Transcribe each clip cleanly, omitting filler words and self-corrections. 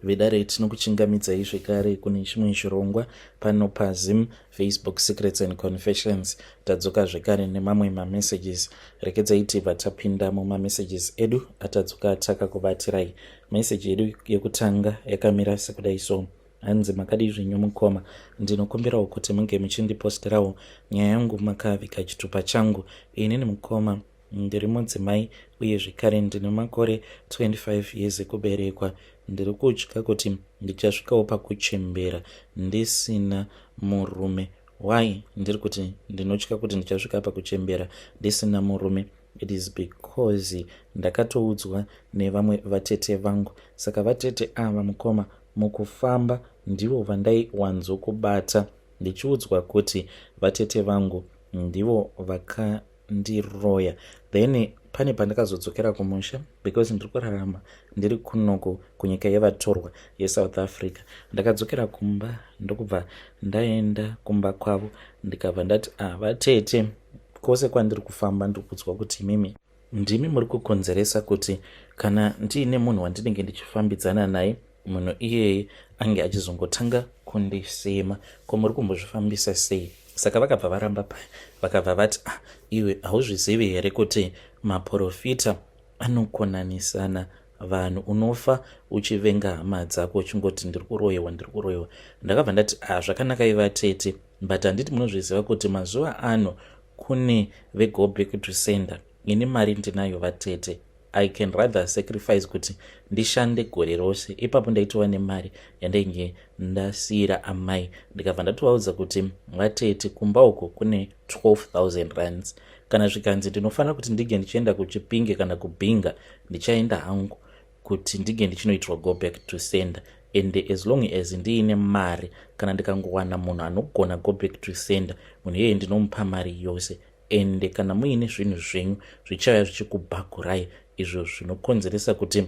Vedare, tinokuchingamidzai zvekare kune chimwe chirongwa pano paZim Facebook Secrets and Confessions. Tadzoka zvekare nemamwe mamessages. Rekedzai tibva tapinda mumamessages edu atadzoka takakubatirai. Meseji yedu yekutanga yakamira sekudai so. Hanzi, "Makadii zvenyu mukoma? Ndinokumbirawo kuti munge muchindiposterawo nyaya yangu makavika chitupa changu. Inini mukoma ndiri mudzimai uye zvekare ndine makore 25 years ekuberekwa. Ndiri kutya kuti ndichasvikawo pakuchembera ndisina murume. Why ndiri kuti ndinotya kuti ndichasvika pakuchembera ndisina murume? It is because ndakatoudzwa nevamwe vatete vangu. Saka vatete ava mukoma, mukufamba ndivo vandaiwanzokubata ndichiudzwa kuti vatete vangu ndivo vakandiroya. Then pane pandakazodzokera kumusha, because ndiri kurarama ndiri kunoko kunyika yevatorwa yeSouth Africa. Ndakadzokera kumba, ndokubva ndaenda kumba kwavo, ndikabva ndati, 'Ah, vatete, kwose kwandiri kufamba ndiri kuudzwa kuti imimi ndimi muri kukonzeresa kuti kana ndiine munhu wandinenge ndichifambidzana naye, munhu iyeye ange achizongotanga kundisema. Ko muri kumbozvifambisa sei?' Saka vakabva varamba paya, vakabva vati, 'Ah, iwe hauzvizivi here kuti maprofita anokonanisana vanhu? Unofa uchivenga hama dzako uchingoti ndiri kuroyiwa, ndiri kuroyiwa.' Ndakabva ndati, 'Ah, zvakanaka ivatete, but handiti munozviziva kuti mazuva ano kune vego back to sender? Ini mari ndinayo vatete. I can rather sacrifice kuti ndishande gore rose.' Ipapo ndaitova nemari yandainge ndasiyira amai. Ndikabva ndatovaudza kuti, 'Vatete, kumba uko kune 12,000 rands. Kana zvikanzi ndinofanira kuti ndige ndichienda kuChipinge kana kuBinga, ndichaenda hangu kuti ndige ndichinoitirwa go back to sender. And as long as ndiine mari, kana ndikangowana munhu anogona go back to sender, munhu iyeye ndinomupa mari yose. Ende kana muine zvinhu zvenyu zvichauya zvichikubhagurai, izvo zvinokonzeresa kuti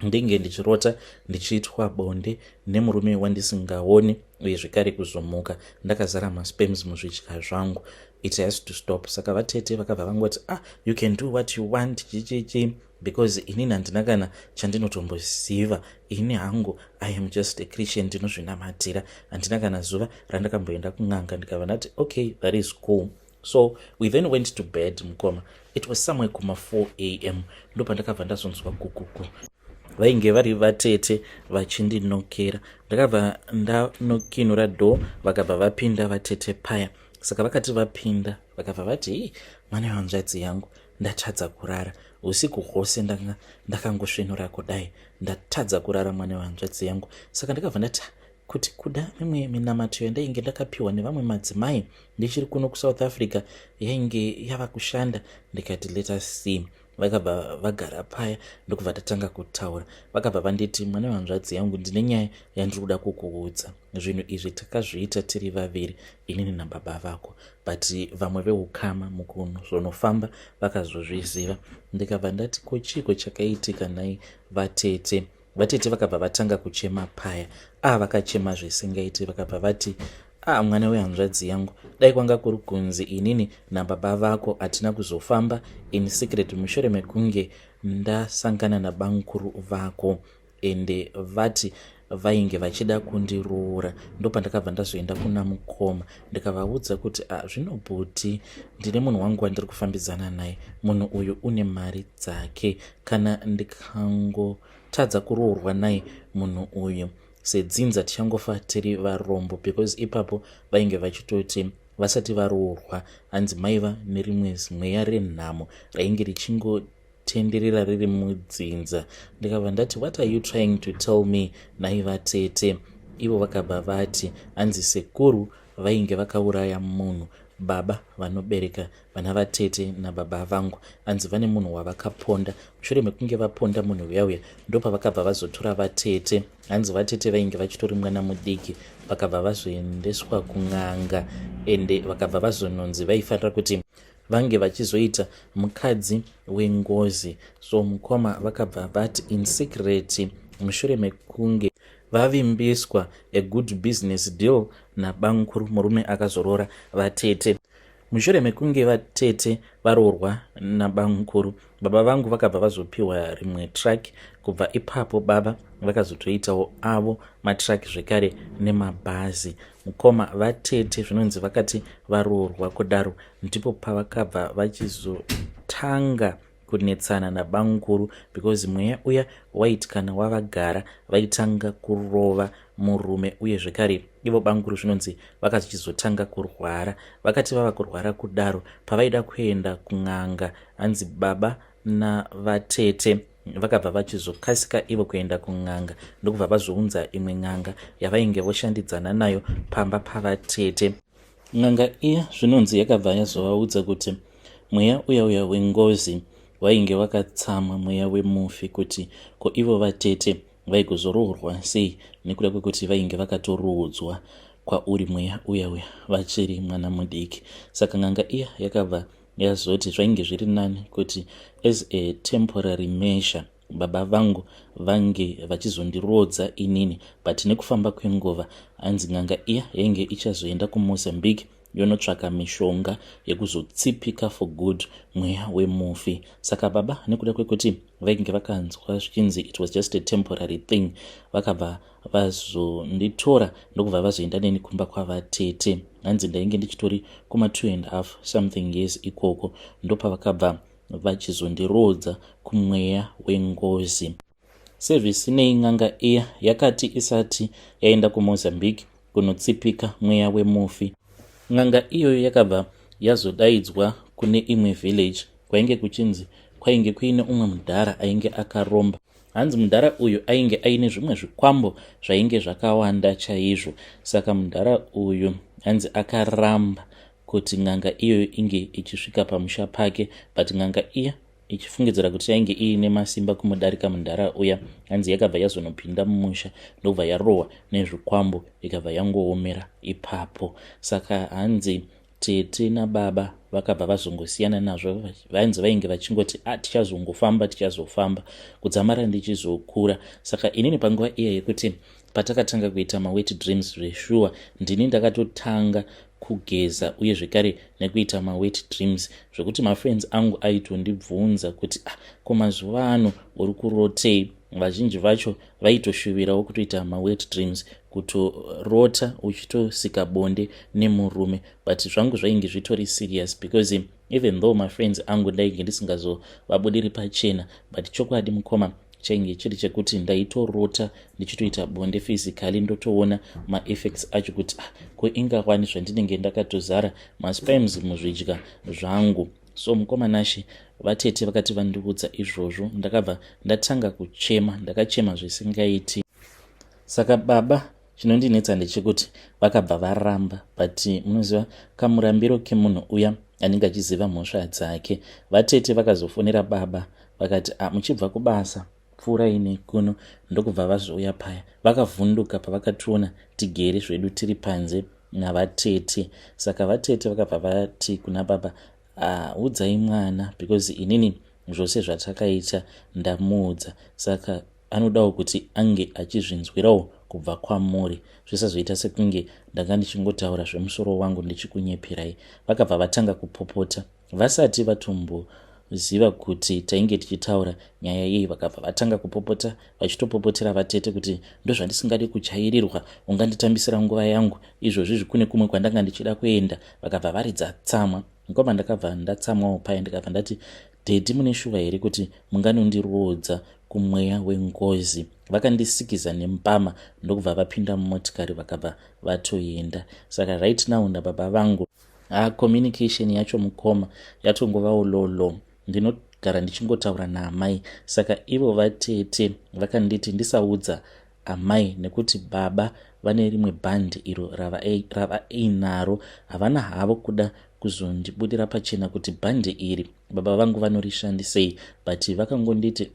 ndinge ndichirota ndichiitwa bonde nemurume wandisingaoni, uye zvekare kuzomuka ndakazara masperms muzvidya zvangu. It has to stop.' Saka vatete vakabva vangoti, 'Ah, you can do what you want, chichichi, because inini handina kana chandinotomboziva. Ini hangu I am just a Christian, ndinozvinamatira. Handina kana zuva randakamboenda kun'anga.' Ndikabva ndati, 'Okay, that is cool.' So we then went to bed mukoma. It was somewhere kuma 4 a.m. ndo pandakabva ndazonzwa gugugu. Vainge vari vatete vachindinokera. Ndakabva ndanokinura door, vakabva vapinda vatete paya. Saka vakati vapinda, vakabva vati, 'Ii, mwana wehanzvadzi yangu, ndatadza kurara usiku hwose. Ndanga ndakangosvinura kudai, ndatadza kurara, mwana wehanzvadzi yangu.' Saka ndakabva ndati kuti kuda mimwe minamato yandainge ndakapiwa nevamwe madzimai ndichiri kuno kuSouth Africa yainge yava kushanda. Ndikati, 'Let us see.' Vakabva vagara paya, ndokubva tatanga kutaura. Vakabva vanditi, 'Mwana wehanzvadzi yangu, ndine nyaya yandiri kuda kukuudza. Zvinhu izvi takazviita tiri vaviri, inini nababa vako, but vamwe veukama mukuzonofamba vakazozviziva.' Ndikabva ndati, 'Ko chiko chakaitika nhai vatete?' Vatete vakabva vatanga kuchema paya. A, vakachema zvisingaiti. Vakabva vati, 'A, mwana wehanzvadzi yangu, dai kwanga kuri kunzi inini nababa vako hatina kuzofamba in secret mushure mekunge ndasangana nabamukuru vako, ende vati vainge vachida kundiroora, ndopandakabva ndazoenda kuna mukoma, ndikavaudza kuti, 'Ah, zvino bhuti, ndine munhu wangu wandiri kufambidzana naye. Munhu uyu une mari dzake. Kana ndikangotadza kuroorwa naye munhu uyu, sedzinza tichangofa tiri varombo.' Because ipapo vainge vachitoti vasati varoorwa, hanzi maiva nerimwe zimweya renhamo rainge richingotenderera riri mudzinza. Ndikabva ndati, 'What are you trying to tell me naiva tete?' Ivo vakabva vati, hanzi sekuru vainge vakauraya munhu, baba vanobereka vana vatete nababa vangu. Hanzi vane munhu wavakaponda. Mushure mekunge vaponda munhu uya uya, ndopavakabva vazotora vatete. Hanzi vatete vainge vachitori mwana mudiki. Vakabva vazoendeswa kun'anga, ende vakabva vazononzi vaifanira kuti vange vachizoita mukadzi wengozi. So mukoma, vakabva vati in secret, mushure mekunge vavimbiswa a good business deal nabamukuru, murume akazorora vatete. Mushure mekunge vatete varoorwa nabamukuru, baba vangu vakabva vazopiwa rimwe truck. Kubva ipapo baba vakazotoitawo avo matruck zvekare nemabhazi. Mukoma, vatete zvinonzi vakati varoorwa kudaro ndipo pavakabva vachizotanga kunetsana nabamukuru, because mweya uya waiti kana wavagara vaitanga kurova murume. Uye zvekare ivo bamukuru zvinonzi vakazochizotanga kurwara. Vakati vava kurwara kudaro, pavaida kuenda kun'anga, hanzi baba navatete vakabva vachizokasika ivo kuenda kun'anga, ndokubva vazounza imwe n'anga yavainge voshandidzana nayo pamba pavatete. N'anga iya zvinonzi yakabva yazovaudza kuti mweya uya uya wengozi wainge wakatsamwa mweya wemufi, kuti ko ivo vatete vaigozoroorwa sei nekuda kwekuti vainge vakatoroodzwa kwauri mweya uya uya vachiri mwana mudiki. Saka n'anga iya yakabva yazoti zvainge zviri nani kuti as a temporary measure baba vangu vange vachizondiroodza inini, but nekufamba kwenguva hanzi n'anga iya yainge ichazoenda kuMozambique yonotsvaka mishonga yekuzotsipika for good mweya wemufi. Saka baba, nekuda kwekuti vainge vakanzwa zvichinzi it was just a temporary thing, vakabva vazonditora ndokubva vazoenda neni kumba kwavatete. Hanzi ndainge ndichitori kuma 2 and half something years ikoko, ndopavakabva vachizondiroodza kumweya wengozi. Sezvisinei, n'anga iya yakati isati yaenda kuMozambique kunotsipika mweya wemufi, n'anga iyoyo yakabva yazodaidzwa kune imwe village kwainge kuchinzi kwainge kuine umwe mudhara ainge akaromba. Hanzi mudhara uyu ainge aine zvimwe zvikwambo zvainge zvakawanda chaizvo. Saka mudhara uyu hanzi akaramba kuti n'anga iyoyo inge ichisvika pamusha pake, but n'anga iya ichifungidzira kuti yainge iine masimba kumudarika mudhara uya, hanzi yakabva yazonopinda mumusha ndobva yarohwa nezvikwambo, ikabva yangoomera ipapo. Saka hanzi tete nababa vakabva vazongosiyana nazvo. Vanzi vainge vachingoti, "A, ah, tichazongofamba, tichazofamba," kudzamara ndichizokura. Saka inini panguva iya yekuti patakatanga kuita mawet dreams, zveshuwa ndini ndakatotanga kugeza uye zvekare nekuita mawet dreams, zvekuti mafriends angu aitondibvunza kuti, "Ah, ko mazuva ano uri kurotei?" Vazhinji vacho vaitoshuvirawo kutoita mawet dreams, kutorota uchitosika bonde nemurume, but zvangu zvainge zvitori serious, because even though mafriends angu ndainge ndisingazovabudiri pachena, but chokwadi mukoma chainge chiri chekuti ndaitorota ndichitoita bonde physically, ndotoona maeffects acho kuti, ah, ko ingawani zvandinenge ndakatozara masperms muzvidya zvangu. So mukoma Nashe, vatete vakati vandiudza izvozvo, ndakabva ndatanga kuchema, ndakachema zvisingaiti. Saka baba, chinondinetsa ndechekuti vakabva varamba, but munoziva kamurambiro kemunhu uya anenge achiziva mhosva dzake. Vatete vakazofonera baba vakati, "Ah, muchibva kubasa pfuurai nekuno." Ndokubva vazouya paya, vakavhunduka pavakationa tigere zvedu tiri panze navatete. Saka vatete vakabva vati kuna baba, "Udzai mwana, because inini zvose zvatakaita ndamuudza, saka anodawo kuti ange achizvinzwirawo kubva kwamuri, zvisazoita sekunge ndanga ndichingotaura zvemusoro wangu ndichikunyeperai." Vakabva vatanga kupopota vasati vatomboziva kuti tainge tichitaura nyaya yei. Vakabva vatanga kupopota, vachitopopotera vatete kuti, "Ndozvandisingadi kuchairirwa, unganditambisira nguva yangu izvozvi, zvikune kumwe kwandanga ndichida kuenda." Vakabva varidza tsamwa. Ngoma ndakabva ndatsamwawo paya, ndikabva ndati, "Daddy, mune shuwa here kuti munganondiroodza kumweya wengozi?" Vakandisikiza nembama, ndokubva vapinda mumotikari, vakabva vatoenda. Saka right now nababa vangu, ha, communication yacho mukoma yatongovawo low low. Ndinogara ndichingotaura naamai. Saka ivo vatete vakanditi ndisaudza amai nekuti baba vane rimwe bhandi iro ravainaro. Havana havo kuda kuzondibudira pachena kuti bhandi iri baba vangu vanorishandisei, but vakangonditi,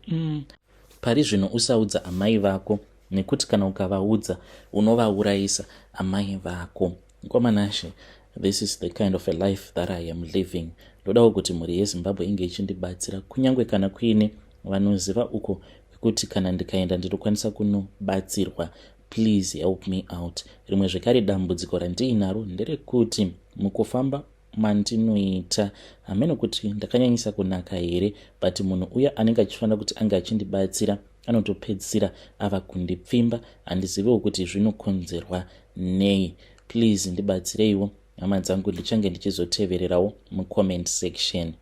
pari zvino usaudza amai vako nekuti kana ukavaudza unovaurayisa amai vako." Mukoma Nashe, this is the kind of a life that I am living. Ndodawo kuti mhuri yeZimbabwe inge ichindibatsira, kunyange kana kuine vanoziva uko kwekuti kana ndikaenda ndinokwanisa kunobatsirwa. Please help me out. Rimwe zvekare dambudziko randiinaro nderekuti mukufamba Mandinoita hameno kuti ndakanyanyisa kunaka here, but munhu uya anenge achifanira kuti ange achindibatsira anotopedzisira ava kundipfimba. Handiziviwo kuti zvinokonzerwa nei. Please ndibatsireiwo, hama dzangu. Ndichange ndichizotevererawo mucomment section.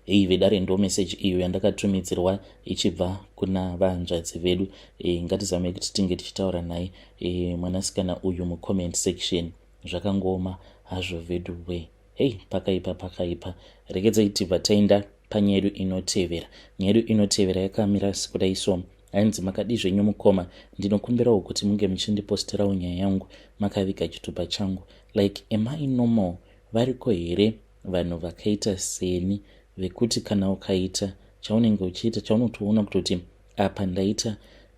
Ei vedare, ndo meseji iyo yandakatumidzirwa ichibva kuna vanzvadzi vedu. Ngatizamei kuti tinge tichitaura naye mwanasikana uyu mucomment section. Zvakangoma hazvo vedu we. Hei, pakaipa, pakaipa. Regedzai tibva taenda panyaya yedu inotevera. Nyaya yedu inotevera yakamira sekudai so. Hanzi, "Makadi zvenyu mukoma? Ndinokumbirawo kuti munge muchindiposterawo nyaya yangu makaviga chitupa changu. Like, am I normal? Variko here vanhu vakaita seni vekuti kana ukaita chaunenge uchiita, chaunotoona kutoti apa ndaita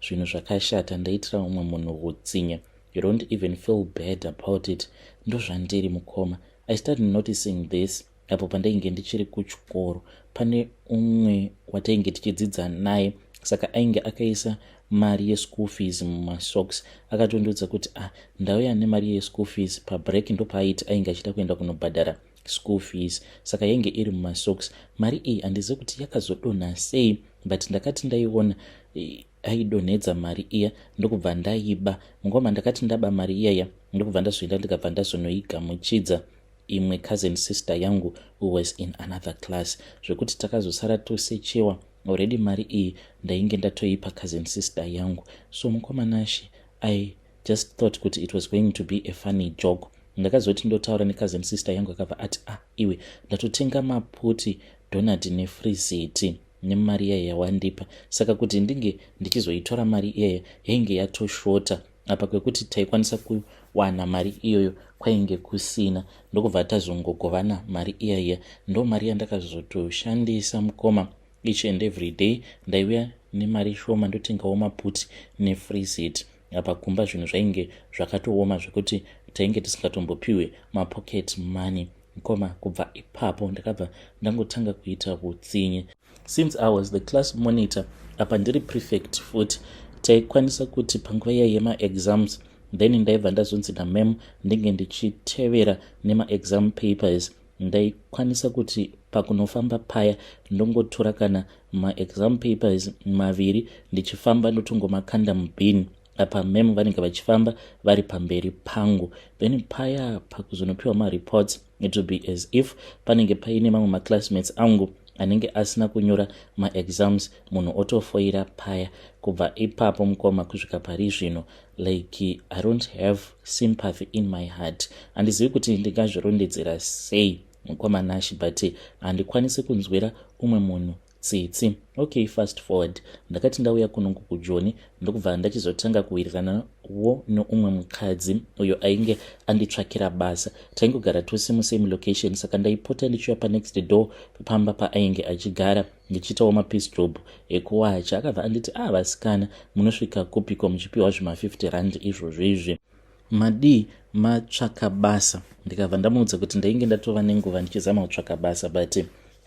zvinhu zvakashata, ndaitira umwe munhu utsinye, you don't even feel bad about it? Ndozvandiri, mukoma. I started noticing this apo pandainge ndichiri kuchikoro. Pane umwe watainge tichidzidza naye, saka ainge akaisa mari yeschool fees mumasocks. Akatondiudza kuti, 'Ah, ndauya nemari yeschool fees.' Pabreak ndopaaiti ainge achida kuenda kunobhadhara school fees, saka yainge iri mumasocks mari iyi. Handizivi kuti yakazodonha sei, but ndakati ndaiona aidonhedza mari iya, ndokubva ndaiba, mungoma. Ndakati ndaba mari iyaya, ndokubva ndazoenda, ndikabva ndazonoigamuchidza imwe cousin sister yangu who was in another class, zvekuti takazosara tosechewa. Already mari iyi ndainge ndatoipa cousin sister yangu. So mukoma Nashe, I just thought kuti it was going to be a funny joke. Ndakazoti ndotaura necousin sister yangu, akabva ati, 'Ah iwe, ndatotenga maputi, donut nefreezit nemari iyaya yawandipa.' Saka kuti ndinge ndichizoitora mari iyaya, yainge yatoshota. Apa kwekuti taikwanisa kuwana mari iyoyo kwainge kusina, ndokubva tazongogovana mari iyaiya. Ndo mari yandakazotoshandisa, mukoma. Each and every day ndaiuya nemari shoma, ndotengawo maputi nefreezit. Apa kumba zvinhu zvainge zvakatooma zvekuti tainge tisingatombopiwe mapocket money, mukoma. Kubva ipapo ndakabva ndangotanga kuita utsinye. Since I was the class monitor, apa ndiri prefect futi, taikwanisa kuti panguva iya yemaexams, then ndaibva ndazonzi nama'am ndinge ndichitevera nemaexam papers. Ndaikwanisa kuti pakunofamba paya ndongotora kana maexam papers maviri, ndichifamba ndotongomakanda mubhini. Apa ma'am vanenge vachifamba vari pamberi pangu. Then paya pakuzonopiwa mareports, it will be as if panenge paine mamwe maclassmates angu anenge asina kunyora maexams, munhu otofoira paya. Kubva ipapo, mukoma, kusvika pari zvino, like, I don't have sympathy in my heart. Handizivi kuti ndingazvirondedzera sei, mukoma Nashi, but handikwanisi kunzwira umwe munhu tsitsi. Okay, fast forward, ndakati ndauya kunongo kuJoni, ndokubva ndachizotanga kuwiriranawo neumwe mukadzi uyo ainge anditsvakira basa. Taingogara tose musame location, saka ndaipota ndichiuya panext door pamba paainge achigara, ndichiitawo mapiece job ekuwacha. Akabva anditi, "A ah, vasikana, munosvika kupiko muchipiwa zvima50 rand izvozvo izvi? Madii matsvaka basa?" Ndikabva ndamuudza kuti ndainge ndatova nenguva ndichizama kutsvaka basa, but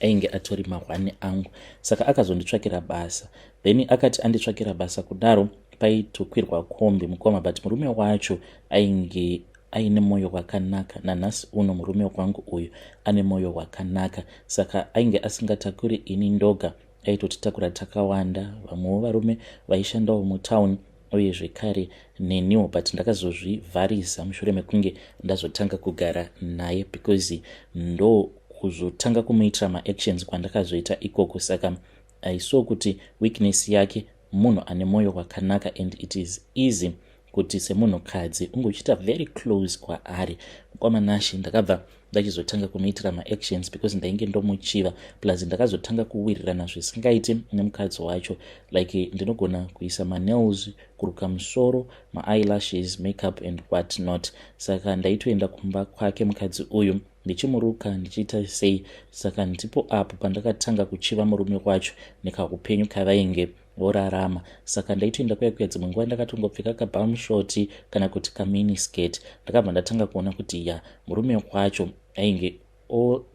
ainge atori mahwani angu. Saka akazonditsvakira basa. Then akati anditsvakira basa kudaro, paitokwirwa kombi, mukoma, but murume wacho ainge aine mwoyo wakanaka. Nanhasi uno murume wangu uyu ane mwoyo wakanaka. Saka ainge asingatakuri ini ndoga, aitotitakura takawanda, vamwewo varume vaishandawo mutauni, uye zvekare neniwo. But ndakazozvivharisa mushure mekunge ndazotanga kugara naye, because ndo kuzotanga kumuitira maactions kwandakazoita ikoko. Saka I saw kuti weakness yake munhu ane mwoyo wakanaka, and it is easy kuti semunhukadzi unge uchiita very close kwaari. Mukoma Nashi, ndakabva ndachizotanga kumuitira maactions because ndainge ndomuchiva. Plus ndakazotanga kuwirirana zvisingaiti nemukadzi wacho. Like, ndinogona kuisa manails, kuruka musoro, maeyelashes, makeup and what not. Saka ndaitoenda kumba kwake mukadzi uyu, ndichimuruka, ndichiita sei. Saka ndipo apo pandakatanga kuchiva murume wacho nekaupenyu kavainge vorarama. Saka ndaitoenda kuya kuya, dzimwe nguva ndakatongopfeka kabumshort kana kuti kaminiskirt. Ndakabva ndatanga kuona kuti ya, murume wacho ainge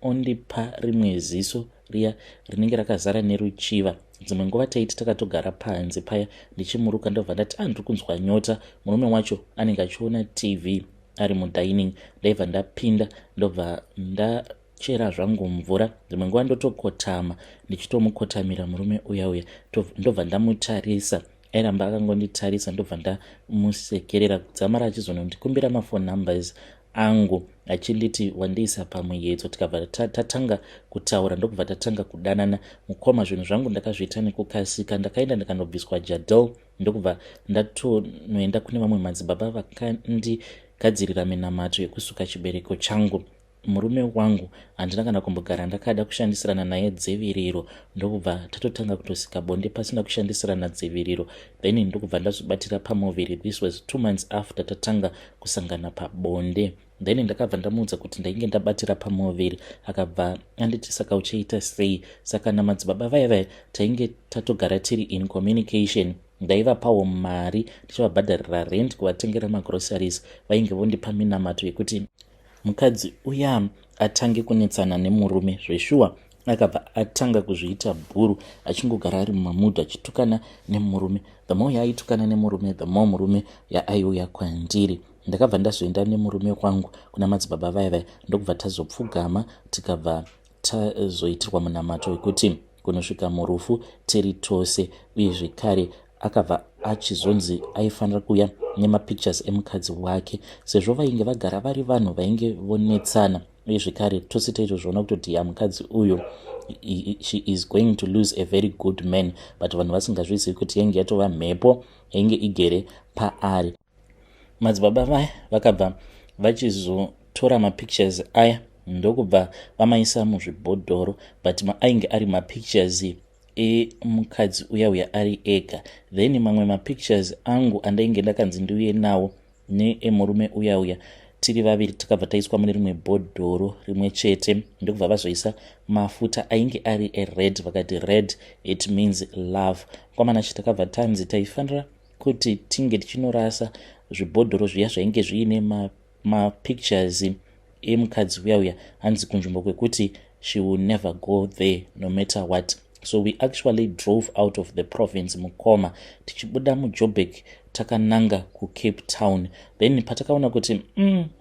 ondipa rimwe ziso riya rinenge rakazara neruchiva. Dzimwe nguva taiti takatogara panze paya, ndichimuruka, ndobva ndati, "A ah, ndiri kunzwa nyota." Murume wacho anenge achiona TV. ari mudining. Ndaibva ndapinda, ndobva ndachera zvangu mvura. Dzimwe nguva ndotokotama, ndichitomukotamira murume uya uya, ndobva ndamutarisa. Airamba akangonditarisa, ndobva ndamusekerera. Dzamara achizonondikumbira maphone numbers angu, achinditi wandiisa pamuyedzo. Tikabva tatanga kutaura, ndokubva tatanga kudanana. Mukoma, zvinhu zvangu ndakazviita nekukasika. Ndakaenda ndikanobviswa jadel, ndokubva ndatonoenda kune vamwe madzibaba vakandigadzirira minamato yekusuka chibereko changu. Murume wangu handina kana kumbogara ndakada kushandisirana naye dziviriro, ndokubva tatotanga kutosika bonde pasina kushandisirana dziviriro. Then ndokubva ndazobatira pamuviri. This was 2 months after tatanga kusangana pabonde. Then ndakabva ndamuudza kuti ndainge ndabatira pamuviri. Akabva anditi, "Saka uchaita sei?" Saka namadzibaba vaya vaya tainge tatogara tiri in communication. Ndaivapawo mari, ndichavabhadharira rent, kuvatengera magroceries. Vainge vondipa minamato yekuti mukadzi uya atange kunetsana nemurume. Zveshuwa akabva atanga kuzviita bhuru, achingogara ari mumamudhu, achitukana nemurume. The more yaaitukana nemurume, the more murume yaaiuya kwandiri. Ndakabva ndazoenda nemurume wangu kuna madzibaba vaya vaya, ndokubva tazopfugama, tikabva tazoitirwa munamato wekuti kunosvika murufu tiri tose. Uye zvekare akabva achizonzi aifanira kuuya nemapictures emukadzi wake, sezvo vainge vagara vari vanhu vainge vonetsana. Uye zvekare tose taitozviona kutoti ya, mukadzi uyu, she is going to lose a very good man, but vanhu vasingazvizivi kuti yainge yatova mhepo yainge igere paari. Madzibaba vaya vakabva vachizotora mapictures aya, ndokubva vamaisa muzvibhodhoro, but ainge ari mapictures emukadzi uya uya ari ega. Then mamwe mapictures angu andainge ndakanzi ndiuye nawo neemurume uya uya tiri vaviri, takabva taiswa mune rimwe bhodhoro rimwe chete, ndokubva vazoisa mafuta ainge ari ered. Vakati red, it means love. Kwamanachi takabva tanzi taifanira kuti tinge tichinorasa zvibhodhoro zviya zvainge zviine mapictures emukadzi uya uya, hanzi kunzvimbo kwekuti she will never go there no matter what. So we actually drove out of the province, mukoma. Tichibuda muJoburg takananga kuCape Town. Then patakaona kuti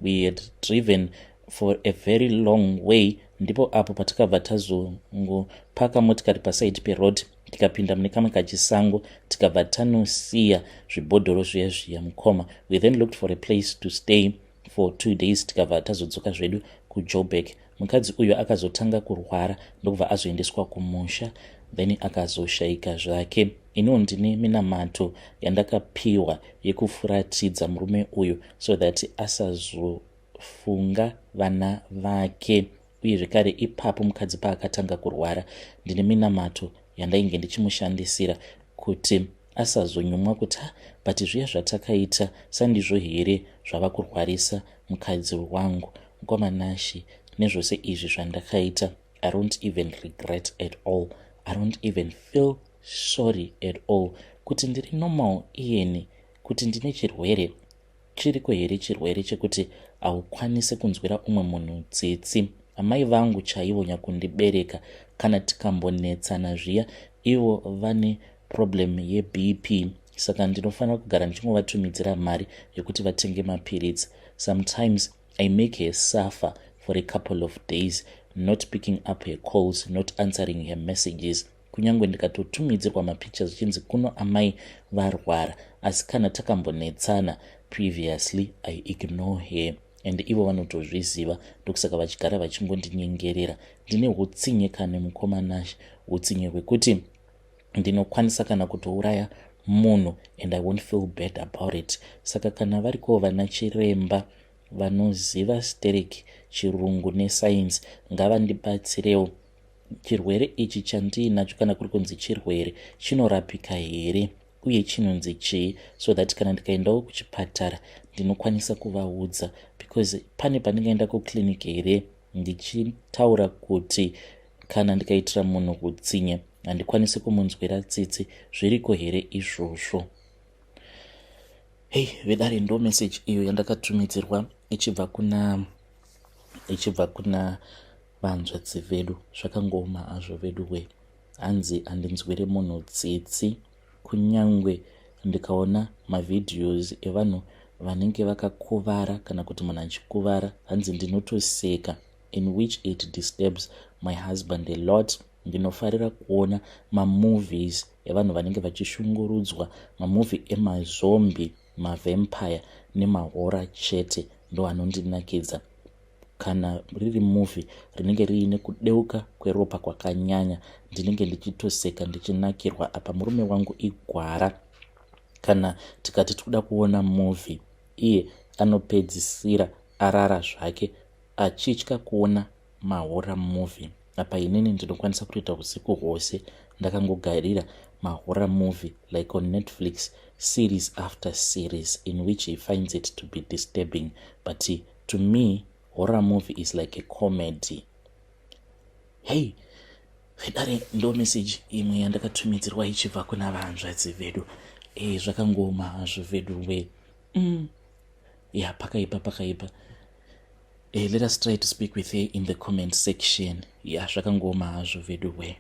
we had driven for a very long way, ndipo apo patakabva tazongopaka motikari paside peroad, tikapinda mune kamwe kachisango, tikabva tanosiya zvibhodhoro zviya zviya. Mukoma, we then looked for a place to stay for 2 days, tikabva tazodzoka zvedu kuJoburg. Mukadzi uyu akazotanga kurwara, ndokubva azoendeswa kumusha, then akazoshayika zvake. Iniwo ndine minamato yandakapiwa yekufuratidza murume uyu so that asazofunga vana vake. Uye zvekare ipapo mukadzi paakatanga kurwara, ndine minamato yandainge ndichimushandisira kuti asazonyumwa kuti, "But zviya zvatakaita sandizvo here zvava kurwarisa mukadzi wangu?" Mukomanashi, nezvose izvi zvandakaita, I don't even regret at all. I don't even feel sorry at all. Kuti ndiri normal iyeni, kuti ndine chirwere chiriko here, chirwere chekuti haukwanisi kunzwira umwe munhu tsitsi? Amai vangu chaivo nyakundibereka, kana tikambonetsana zviya, ivo vane problem yeBP, saka ndinofanira kugara ndichingovatumidzira mari yekuti vatenge mapiritsi. Sometimes I make her suffer for a couple of days, not picking up her calls, not answering her messages. Kunyange ndikatotumidzirwa mapictures zvichinzi kuno amai varwara, asi kana takambonetsana previously, I ignore her, and ivo vanotozviziva, ndokusaka vachigara vachingondinyengerera. Ndine utsinye kane, mukomanashe, utsinye hwekuti ndinokwanisa kana kutouraya munhu and I won't feel bad about it. Saka kana variko vana chiremba vanoziva sterek chirungu nesainzi, ngavandibatsirewo. Chirwere ichi chandiinacho, kana kuri kunzi chirwere, chinorapika here, uye chinonzi chii, so that kana ndikaendawo kuchipatara ndinokwanisa kuvaudza? Because pane pandingaenda kuclinic here ndichitaura kuti kana ndikaitira munhu utsinye handikwanisi kumunzwira tsitsi? Zviriko here izvozvo? Hei vedare, ndo message iyo yandakatumidzirwa ichibva kuna vanzvadzi vedu. Zvakangoma hazvo vedu we. Hanzi handinzwiri munhu tsitsi, kunyange ndikaona mavideos evanhu. Vanenge vakakuvara kana kuti munhu achikuvara, hanzi ndinotoseka, in which it disturbs my husband a lot. Ndinofarira kuona mamovies evanhu vanenge vachishungurudzwa, mamovie emazombie, mavampire nemahorror chete ndo anondinakidza. Kana riri movie rinenge riine kudeuka kweropa kwakanyanya, ndinenge ndichitoseka ndichinakirwa. Apa murume wangu igwara. Kana tikati tikuda kuona movie, iye anopedzisira arara zvake achitya kuona mahorror movie. Apa inini ndinokwanisa kutoita usiku hwose ndakangogarira mahorror movie, like on Netflix, series after series, in which he finds it to be disturbing, but to me horror movie is like a comedy. Hey vedare, ndo message imwe yandakatumidzirwa ichibva kuna vahanzvadzi vedu. Zvakangooma hazvo vedu we. Ya, pakaipa, pakaipa. Let us try to speak with her in the comment section. Ya, zvakangooma hazvo vedu we.